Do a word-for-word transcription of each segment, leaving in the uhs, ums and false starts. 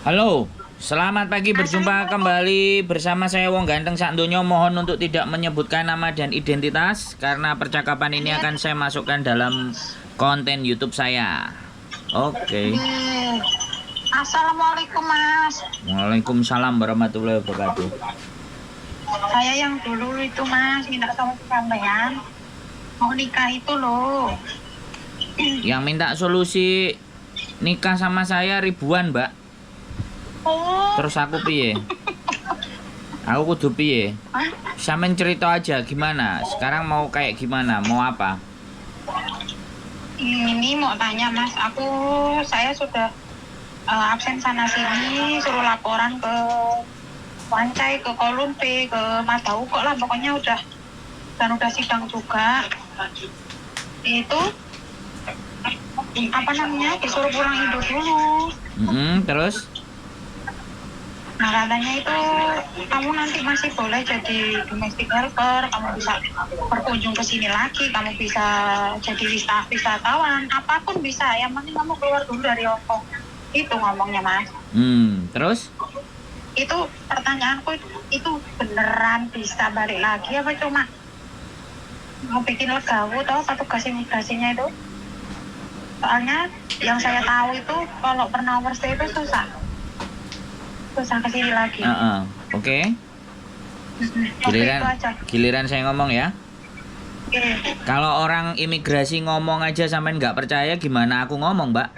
Halo, selamat pagi, berjumpa kembali bersama saya, Wong Ganteng Sak Donya. Mohon untuk tidak menyebutkan nama dan identitas karena percakapan ini akan saya masukkan dalam konten YouTube saya. Oke. Assalamualaikum, Mas. Waalaikumsalam warahmatullahi wabarakatuh. Saya yang dulu itu, Mas, minta sama sampean. Mau nikah itu loh. Yang minta solusi nikah sama saya ribuan, Mbak. Oh, Terus aku piye? Aku kudu piye? Sampean cerita aja gimana? Sekarang mau kayak gimana? Mau apa? Ini mau tanya, Mas, aku, saya sudah eh, absen sana sini, suruh laporan ke Wancai, ke Kolun B, ke Madaukok lah, pokoknya udah, dan udah sidang juga. Itu apa namanya, disuruh pulang Indo dulu. Mm-mm, terus? Nah, katanya itu kamu nanti masih boleh jadi domestic helper, kamu bisa berkunjung ke sini lagi, kamu bisa jadi wista- wisatawan, apapun bisa, yang penting kamu keluar dulu dari Hongkong. Itu ngomongnya, Mas. Hmm, terus? Itu pertanyaanku itu, itu beneran bisa balik lagi apa cuma mau bikin legawo toh petugas imigrasinya itu? Soalnya yang saya tahu itu kalau pernah overstay itu susah. Susah ke sini lagi. Heeh. Oke. Mm-mm. Oke, Giliran itu aja. Giliran saya ngomong ya. Oke. Kalau orang imigrasi ngomong aja sampean nggak percaya, gimana aku ngomong, Mbak?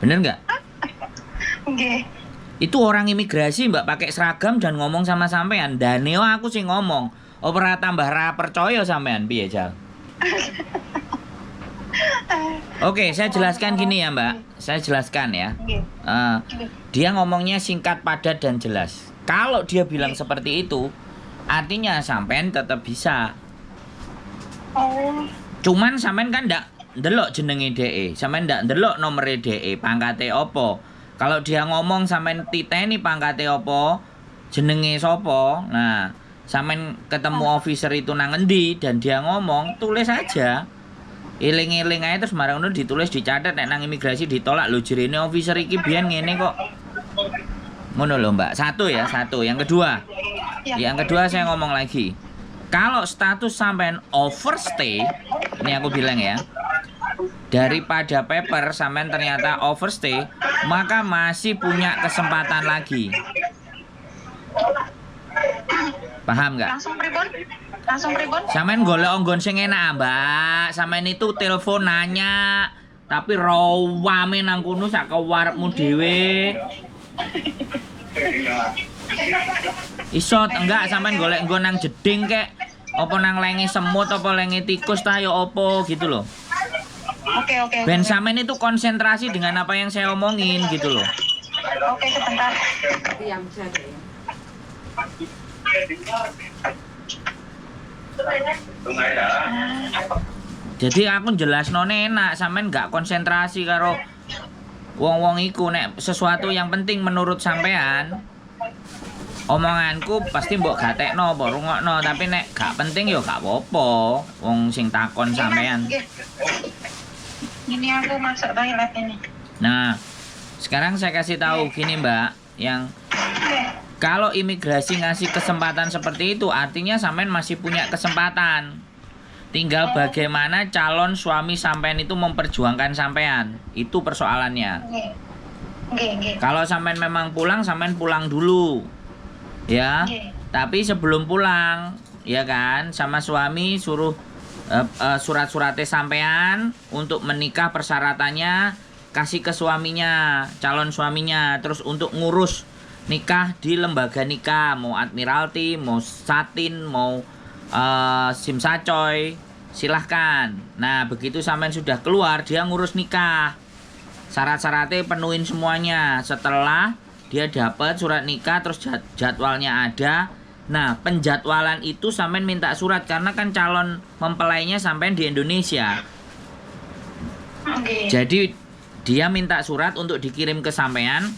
Bener nggak? Oke. Itu orang imigrasi, Mbak, pakai seragam dan ngomong sama sampean. Daneo aku sih ngomong. Apa ora tambah ra percaya sampean, piye, Jal? Oke, saya jelaskan gini ya, Mbak. Saya jelaskan ya. Oke. Eh, dia ngomongnya singkat, padat, dan jelas. Kalau dia bilang seperti itu, artinya sampean tetap bisa. Oh, Cuman sampean kan ndak ndelok jenenge D E, sampean ndak ndelok nomere D E, pangkate opo. Kalau dia ngomong sampean titeni pangkate opo, jenenge sopo. Nah, sampean ketemu officer itu nang endi dan dia ngomong, tulis aja. Iling-iling aja, terus marang ngono ditulis, dicatet, nek nang imigrasi ditolak, lho, jerene officer iki biyen ngene kok. Ngono lho, Mbak. Satu ya, satu. Yang kedua. Ya. Yang kedua saya ngomong lagi. Kalau status sampean overstay, ini aku bilang ya. Daripada paper sampean ternyata overstay, maka masih punya kesempatan lagi. Paham nggak? Langsung pripun? Langsung pripun? Sampean golek anggon sing enak, Mbak. Sampean itu telepon nanya, tapi rawame nang kono sak kewarepmu dhewe. Iso enggak sampean golek nggon nang jeding kek? Apa nang lenge semut, apa lenge tikus ta, ya apa gitu loh. Oke, oke. Ben sampean itu konsentrasi dengan apa yang saya omongin gitu loh. Oke, sebentar. Jadi aku jelasnone enak, sampean nggak konsentrasi karo wong-wong iku. Nek sesuatu yang penting menurut sampean, omonganku pasti mbok gatekno, mbok rungokno, tapi nek gak penting yo gak apa-apa. Wong sing takon sampean. Nggih. Ini aku masuk toilet ini. Nah, sekarang saya kasih tahu gini, Mbak, yang kalau imigrasi ngasih kesempatan seperti itu, artinya sampean masih punya kesempatan. Tinggal bagaimana calon suami sampean itu memperjuangkan sampean. Itu persoalannya. Nggih. Nggih, nggih. Kalau sampean memang pulang, sampean pulang dulu. Ya. Nggih. Tapi sebelum pulang, ya kan, sama suami suruh eh, eh, surat-suratnya sampean untuk menikah, persyaratannya kasih ke suaminya, calon suaminya, terus untuk ngurus nikah di lembaga nikah, mau Admiralty, mau Satin, mau eh, Simsacoy, silahkan. Nah, begitu sampean sudah keluar, dia ngurus nikah. Syarat-syaratnya penuhin semuanya. Setelah dia dapat surat nikah, terus jad- jadwalnya ada. Nah, penjadwalan itu sampean minta surat karena kan calon mempelainya sampean di Indonesia. Nggih. Jadi dia minta surat untuk dikirim ke sampean,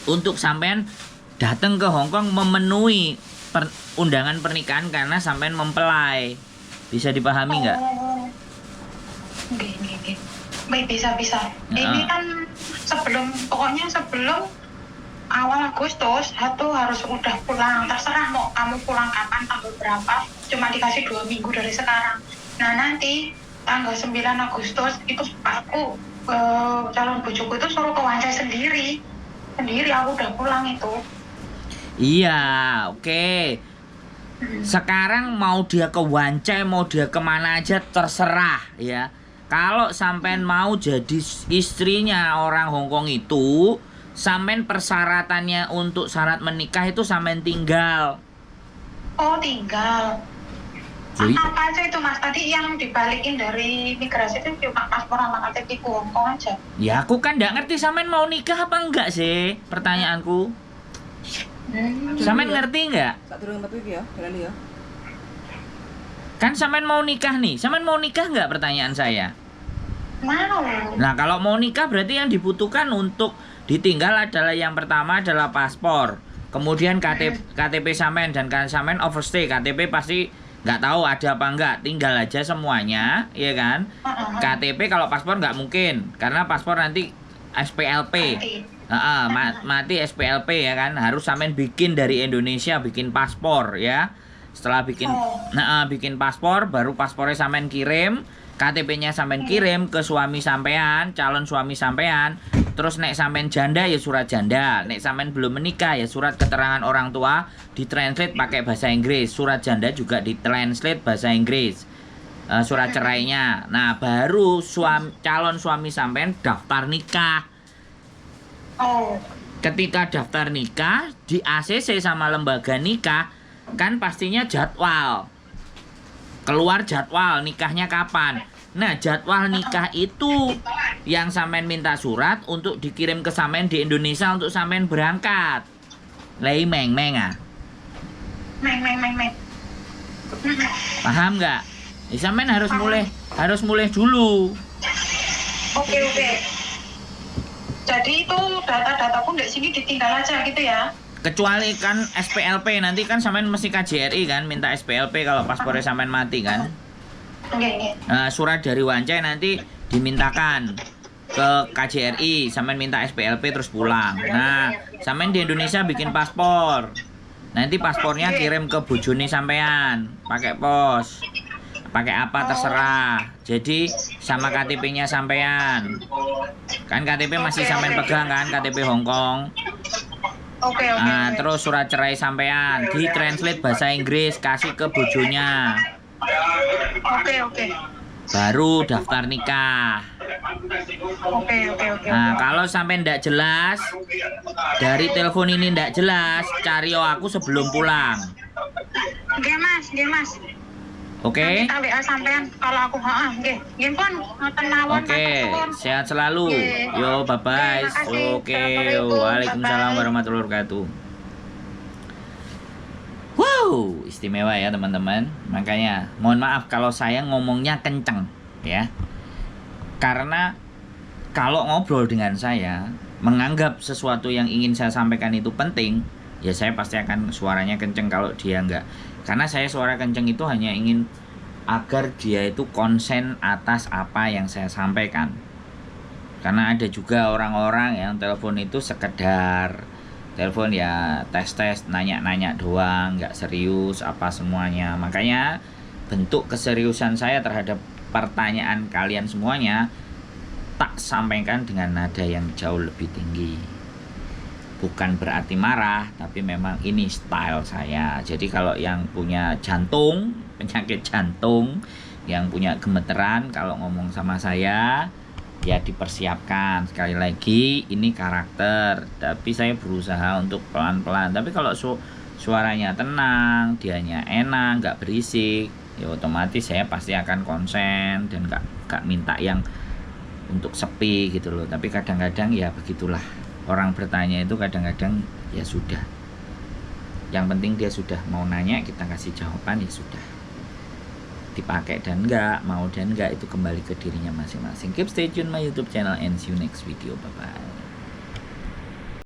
untuk sampean datang ke Hongkong memenuhi per- undangan pernikahan karena sampean mempelai. Bisa dipahami nggak? Oh. Nggih, nggih, nggih. Baik, bisa, bisa. Heeh. Ini kan Sebelum, pokoknya sebelum awal Agustus, aku harus udah pulang. Terserah mau kamu pulang kapan, tanggal berapa, cuma dikasih dua minggu dari sekarang. Nah, nanti tanggal sembilan Agustus itu aku, eh, calon bojoku itu suruh ke Wancai sendiri. Sendiri aku udah pulang itu. Iya, oke. Sekarang mau dia ke Wancai, mau dia kemana aja terserah ya. Kalau sampean mau jadi s- istrinya orang Hongkong itu, sampean persyaratannya untuk syarat menikah itu sampean tinggal. Oh, tinggal. Jadi, Apa aja itu, Mas? Tadi yang dibalikin dari migrasi itu cuma paspor sama K T P ku Hongkong aja. Ya aku kan ndak ngerti sampean mau nikah apa enggak sih, pertanyaanku. Hmm. Sampean ngerti enggak? Tak turun metu iki ya, jalan ya. Kan sampean mau nikah nih, sampean mau nikah enggak, pertanyaan saya? Mau. Nah, kalau mau nikah berarti yang dibutuhkan untuk ditinggal adalah, yang pertama adalah paspor. Kemudian K T P, K T P sampean, dan kan sampean overstay, K T P pasti nggak tahu ada apa enggak, tinggal aja semuanya, ya kan? Heeh. K T P kalau paspor nggak mungkin, karena paspor nanti S P L P. Mati. Heeh, ma- mati S P L P ya kan, harus sampean bikin dari Indonesia, bikin paspor ya. Setelah bikin, Oh. Heeh, bikin paspor, baru paspornya sampean kirim, K T P-nya sampean kirim ke suami sampean, calon suami sampean. Terus nek sampean janda ya surat janda, nek sampean belum menikah ya surat keterangan orang tua ditranslate pakai bahasa Inggris, surat janda juga ditranslate bahasa Inggris. Eh, surat cerainya. Nah, baru suami, calon suami sampean daftar nikah. Oh. Ketika daftar nikah, di A C C sama lembaga nikah kan pastinya jadwal. Keluar jadwal nikahnya kapan. Nah, jadwal nikah itu yang sampean minta surat untuk dikirim ke sampean di Indonesia untuk sampean berangkat. Lei meng meng ah. Meng, meng, meng, meng. Paham nggak? Ya, sampean harus mulai, harus mulai dulu. Oke, oke. Jadi itu data-dataku di sini ditinggal aja gitu ya? Kecuali kan S P L P, nanti kan sampean mesti K J R I kan, minta S P L P kalau paspornya sampean mati kan. Oke, oke. Nah, surat dari Wancai nanti dimintakan ke K J R I, sampean minta S P L P terus pulang. Nah, sampean di Indonesia bikin paspor. Nanti paspornya kirim ke bojone sampean, pakai pos. Pakai apa terserah. Jadi sama K T P-nya sampean. Kan K T P masih sampean pegang kan, K T P Hongkong. Oke, oke. Nah, Oke. Terus surat cerai sampean ditranslate bahasa Inggris, kasih ke bojonya. Oke, oke. Baru daftar nikah. Oke, oke, oke. Nah, kalau sampai ndak jelas, dari telepon ini ndak jelas, cario aku sebelum pulang. Nggih, Mas, nggih, Mas. Oke? Nanti tak W A sampean kalau aku, heeh, nggih. Nggih pun, ngoten mawon, Oke, matur suwun. Sehat selalu. Oke. Yo, bye bye. Oke, makasih. Oke, Assalamualaikum. waalaikumsalam Bye-bye. Warahmatullahi Wabarakatuh. Wow, istimewa ya teman-teman. Makanya mohon maaf kalau saya ngomongnya kenceng ya. Karena kalau ngobrol dengan saya, menganggap sesuatu yang ingin saya sampaikan itu penting, ya saya pasti akan suaranya kenceng kalau dia enggak. Karena saya suara kenceng itu hanya ingin agar dia itu konsen atas apa yang saya sampaikan. Karena ada juga orang-orang yang telepon itu sekedar telepon ya tes-tes, nanya-nanya doang, nggak serius apa semuanya. Makanya bentuk keseriusan saya terhadap pertanyaan kalian semuanya tak sampaikan dengan nada yang jauh lebih tinggi. Bukan berarti marah, tapi memang ini style saya. Jadi kalau yang punya jantung, penyakit jantung, yang punya gemeteran, kalau ngomong sama saya, ya dipersiapkan. Sekali lagi, ini karakter, tapi saya berusaha untuk pelan-pelan. Tapi kalau su- suaranya tenang, dianya enak, nggak berisik, ya otomatis saya pasti akan konsen dan nggak nggak minta yang untuk sepi gitu loh. Tapi kadang-kadang ya begitulah, orang bertanya itu kadang-kadang ya sudah, yang penting dia sudah mau nanya, kita kasih jawaban, ya sudah. Dipakai dan enggak, mau dan enggak, itu kembali ke dirinya masing-masing. Keep stay tune my YouTube channel and see you next video. Bye bye.